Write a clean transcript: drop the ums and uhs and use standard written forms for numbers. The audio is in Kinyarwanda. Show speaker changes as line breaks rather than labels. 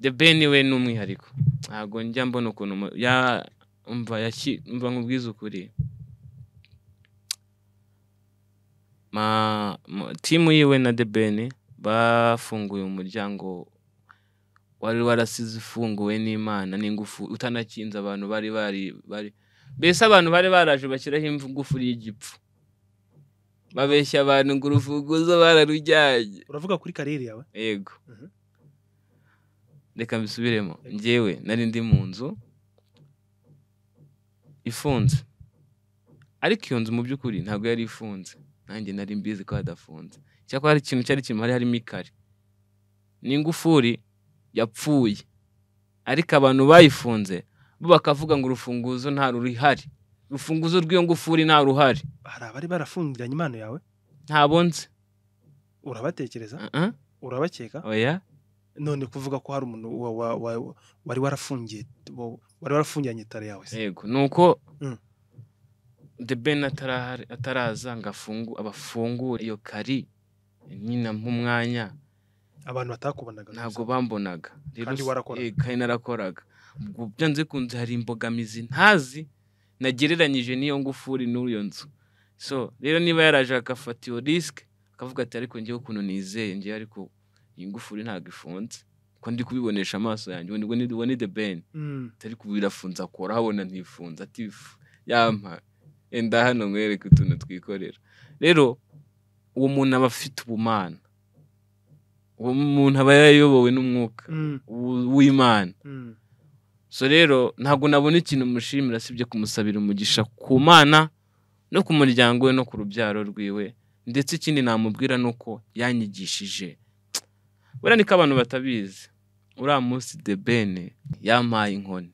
The Ben we ni umwihariko, ntabwo njya mbona ukuntu umva nkubwize ukuri, timu yiwe na The Ben bafunguye umuryango wari warasize ufunguwe n'Imana n'ingufu utanakinze. Abantu bari bari mbese abantu bari baraje bashyiraho ingufuri y'igipfu, babeshya abantu ngo urufunguzo bararujyanye.
Uravuga kuri kariyeri yawe?
Yego. Reka mbisubiremo. Njyewe nari ndi mu nzu ifunze, ariko iyo nzu mu by'ukuri ntabwo yari ifunze, nanjye nari mbizi ko hadafunze. Cyakora hari ikintu cyari kirimo, hari harimo ikari n'ingufuri yapfuye, ariko abantu bayifunze bo bakavuga ngo urufunguzo nta ruhari, urufunguzo rw'iyo ngufuri nta ruhari.
Hari abari barafungiranye impano yawe?
Ntabwo nzi.
Urabatekereza? Urabakeka?
Oya.
None kuvuga ko hari umuntu wari warafungiye, wari warafungiranye tare yawe se?
Yego, nuko The Ben ataraza ngo abafungure iyo kari nyina nk'umwanya,
abantu batakubonaga,
ntabwo bambonaga.
Kandi warakoraga.
Kandi narakoraga. Ubwo byanze kunze hari imbogamizi ntazi nagereranyije n'iyo ngufuri n'uyo nzu. So rero niba yaraje agafata iyo risk akavuga ati ariko ngewe ukuntu nizeye ngewe, ariko iyi ngufuri ntabwo ifunze ko ndi kubibonesha amaso yanjye, ubu ni The Ben atari kubirafunze, akora habona ntifunze, ati yampa enda hano nkwereke utuntu twikorera. Rero uwo muntu aba afite ubumana, uwo muntu aba yayobowe n'umwuka w'Imana. So rero ntabwo nabona ikintu mushimira sibyo kumusabira umugisha ku Mana no ku muryango we no ku rubyaro rwiwe. Ndetse ikindi namubwira nuko yanyigishije, buriya niko abantu batabizi, uriya munsi The Ben yampaye inkoni.